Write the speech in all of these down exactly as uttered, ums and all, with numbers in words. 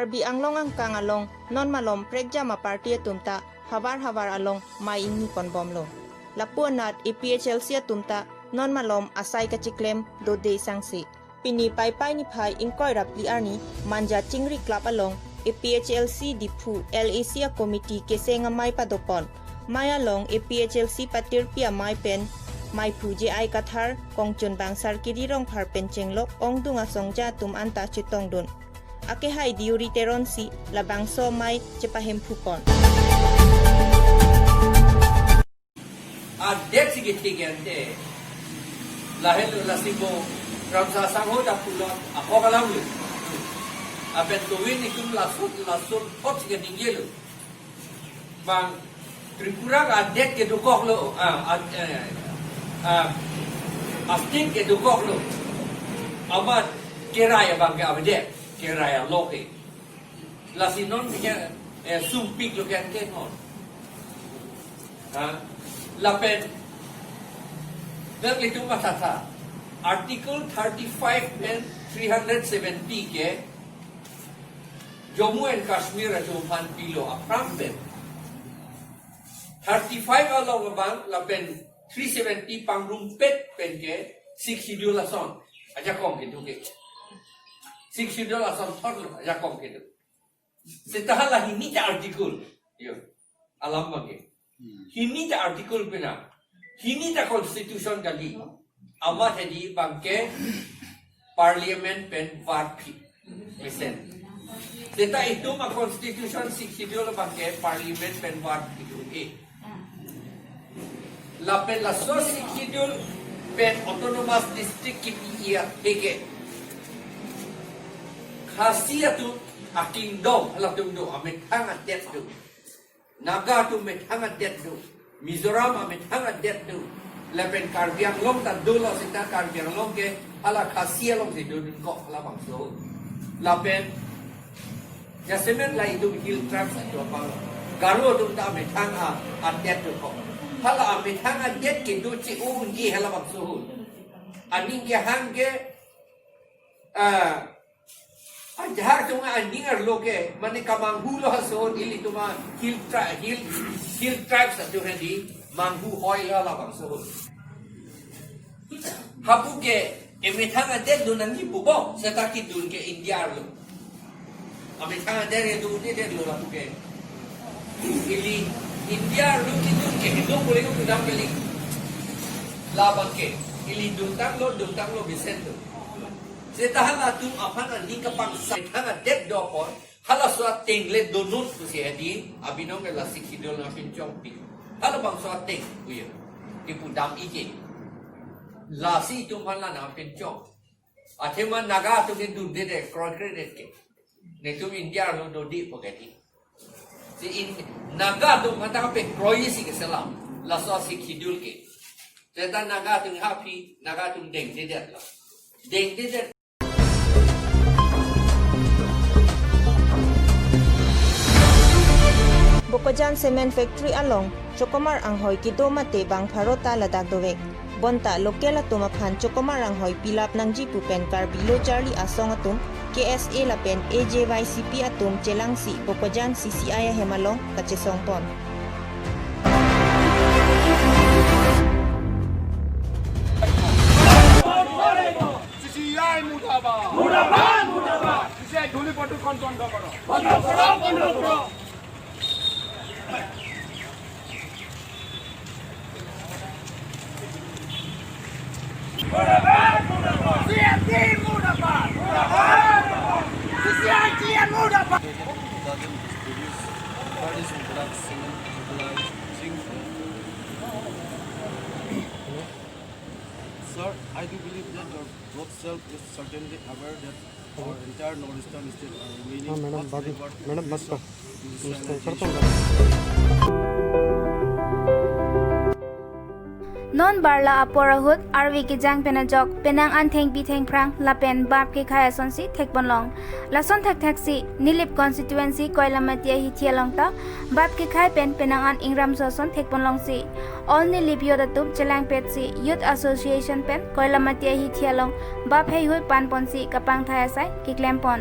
Karbi Anglong angkang along non malom prekjam a-party atum ta havar havar along mei ingni ponbomlo. Lapu anat A P H L C atum ta non malom asai kachiklem dode sangse. Pini Paipai niphai ingkoi ra phli arni Manja Chingri Club along A P H L C Diphu L A C a-committee keseng amei padopon. Mei along A P H L C patirpi amei pen meiphu J I Kathar, kongchun bangsar Kiri Rongphar pen chenglok ongdung asongja atum anta chetongdun. Akehai Deuri Teronsi labangso mei chepahemphupon. A-date si kethik ante. Lahelo lasi mo Ramsa Sangho ta pulo ahok alam lo. Lapen towin itum lason lason thot si keningjelo. Bang Tripura ka a-date kedokoklo, ah, ah, eh, ah, a-state kedokoklo. Amat kerai abang ke avedet, kerai alo ke. Lasi non ke, eh, sumpiklo ke ante non. Ha? Lapen, dak litum mathatha. Article thirty-five and three hundred seventy ke Jammu and Kashmir atum aphan pilo aphrang pen. Thirty-five along abang lapen three seventy pangrumpet pen ke Sixth Schedule ason ajakong kedo ke. Sixth Schedule ason thotlo ajakong kedo. Seta hala hini ta article. Yo. Alam abang ke. Hini ta article pena. Hini ta constitution kali. Amat hedi abang ke parliament pen varphi. Mesen. Seta itum a-constitution Sixth Schedule abang ke parliament pen varphi do e. Lapen laso Sixth Schedule pen autonomous district kipi iya heke. Khasi atum a-kingdom halatum do, amethang adet do. Naga atum methang adet do. Mizoram amethang adet do. Lapen Karbi Anglong ta dolo seta Karbi Anglong ke hala Khasi alongsi dodun kok halabangso. Lapen jasemet la itum hill tribes atum abang Garo atum ta amethang a, adet do kok. Hala amethang adet kedo che-o-unji halabangso. Aning kehang ke, ah, ajahak atum aning arlo ke, mane kamanghu lo ason ilitum a-hill tri-, hill, hill tribes atum hedi, manghu hoi lo labangso. Hapu ke, emethang adet do nangji pu bom, seta kedun ke India arlo. Amethang adet ke dundedet lo lapu ke. Ili India arlo kedun ke, kedun boleh ko kedam kali. Labang ke, ili duntanglo, duntanglo besen do. Seta halatum aphan aning kapangsa, methang adet dopon, halaso ateng le donut pusi hedi, abinong ke la Sixth Schedule nangpinchongpi. Halabangso ateng, kuya. Ipu dam ije. Lasi itum aphan la nangpinchong. Athema Naga atum ke dundedet, kroikredet ke. Netum India arlo dodi poketi. Si in, Naga atum matang pe kroisi keselam. Laso Sixth Schedule ke. Seta Naga atum haphi, Naga atum dengdedet lo. Dengdedet. Bokajan Cement Factory along chokomar anghoi kedo mate bang pharo ta ladak dovek. Bonta local atum aphan chokomar anghoi pilap nangji pu pen Karbi Lo Charli Asong atum, K S A lapen A J Y C P atum chelangsi Bokajan C C I ahem along kachesongpon. C C I মুর্দাবাদ। মুর্দাবাদ, মুর্দাবাদ। C C I ধূলি প্রদূষণ বন্ধ করো। বন্ধ করো, বন্ধ করো। মুর্দাবাদ, মুর্দাবাদ। C P M মুর্দাবাদ। মুর্দাবাদ, মুর্দাবাদ। C C I T M মুর্দাবাদ। Detergent is produced, what is black cement, black zinc. Sir, I do believe that your both self is certainly aware that our entire northeastern state are remaining हाँ, madam, much बात, favored madam, मत industrialization. कर। Non barla apor ahut arve kejang pen ajok penang an thengpi thengphrang lapen bap kekhai asonsi thekponlong. Lason thakthak si Nilip constituency Koilamati ahithi along ta bap kekhai pen penang an ingramso ason thekponlongsi All Nilip youth atum chelangpetsi Youth Association pen Koilamati ahithi along bap heihui panponsi kapangthai asai keklempon.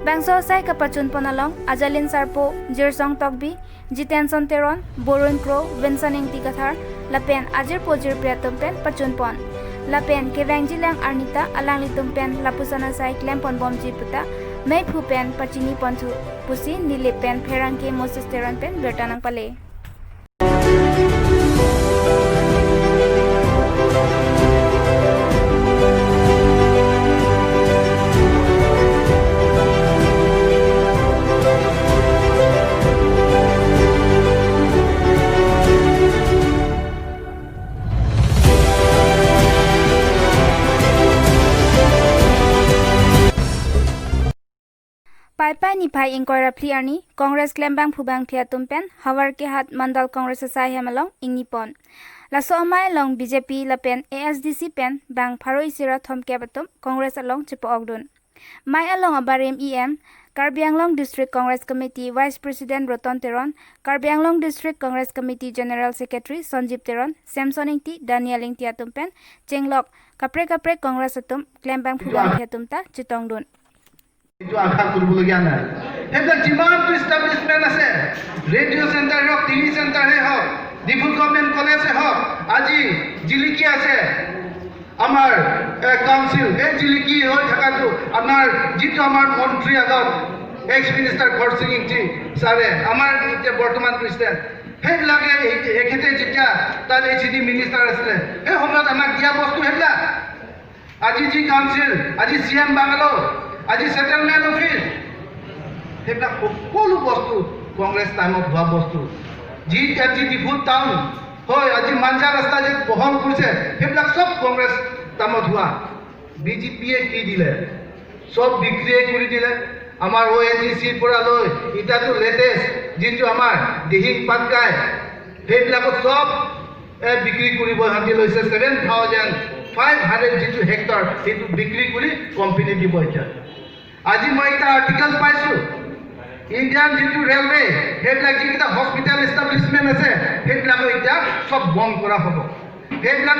Bangso asai kapachunpon along Ajalin Sarpo, Jirsong Tokbi, Jitenson Teron, Borun Kro, Vincent Ingti Kathar lapen ajirpo jirpi atum pen pachunpon. Lapen kevangjilang arnita alanglitum pen lapuson asai klemponbomji puta meiphu pen pachiniponthu pusi Nilip pen pherangke Moses Teron pen birta nangpale. Paipai niphai ingkoi ra phli arni Congress klembangphubangphi atum pen Havarkehat Mandal Congress asai hem along ingnipon. Laso amei along B J P lapen A S D C pen bang pharo isi ra thomkep atum Congress along chepo-okdun. Mei along abarim E M, Karbi Anglong District Congress Committee Vice President Roton Teron, Karbi Anglong District Congress Committee General Secretary Sonjib Teron, Samson Ingti, Daniel Ingti atum pen chenglok kaprek kaprek Congress atum klembangphubangphi atum ta chetongdun. এইটো আশা কৰিবলগীয়া নাই। সেইবিলাক যিমানটো establishment আছে, radio' centre হওক, টিভি চেণ্টাৰে হওক, ডিফু গভৰ্ণমেণ্ট কলেজে হওক, আজি জিলিকি আছে আমাৰ, এ, কাউন্সিল। এই জিলিকি হৈ থকাটো আমাৰ যিটো আমাৰ মন্ত্ৰী আগত, এক্স মিনিষ্টাৰ খৰচি ইংতি ছাৰে, আমাৰ এতিয়া বৰ্তমান প্ৰেচিডেণ্ট, সেইবিলাকে এই-, এখেতে যেতিয়া তাত এইচ ডি মিনিষ্টাৰ আছিলে, সেই সময়ত আমাক দিয়া বস্তু সেইবিলাক। আজি যি কাউন্সিল, আজি চি এম বাংলো, আজি ছেটেলমেণ্ট অফিচ, সেইবিলাক সকলো বস্তু কংগ্ৰেছ টাইমত হোৱা বস্তু। যি আজি ডিফু টাউন হয়, আজি মাঞ্জা ৰাস্তা যে বহল কৰিছে, সেইবিলাক চব কংগ্ৰেছ টাইমত হোৱা। বি জে পিয়ে কি দিলে? চব বিক্ৰীয়ে কৰি দিলে। আমাৰ অ' এন জি চিৰ পৰা লৈ এতিয়াতো লেটেষ্ট যিটো আমাৰ দিহিং পাটকাই, সেইবিলাকত চব, এ, বিক্ৰী কৰিব সিহঁতি লৈছে। ছেভেন থাউজেণ্ড ফাইভ হাণ্ড্ৰেড যিটো হেক্টৰ, সেইটো বিক্ৰী কৰি কোম্পানী দিব এতিয়া। আজি মই এটা আৰ্টিকল পাইছো, ইণ্ডিয়ান যিটো ৰেলৱে, সেইবিলাক যিকেইটা হস্পিটেল এষ্টাব্লিছমেণ্ট আছে, সেইবিলাকো এতিয়া চব বন্ধ কৰা হ'ব। সেইবিলাক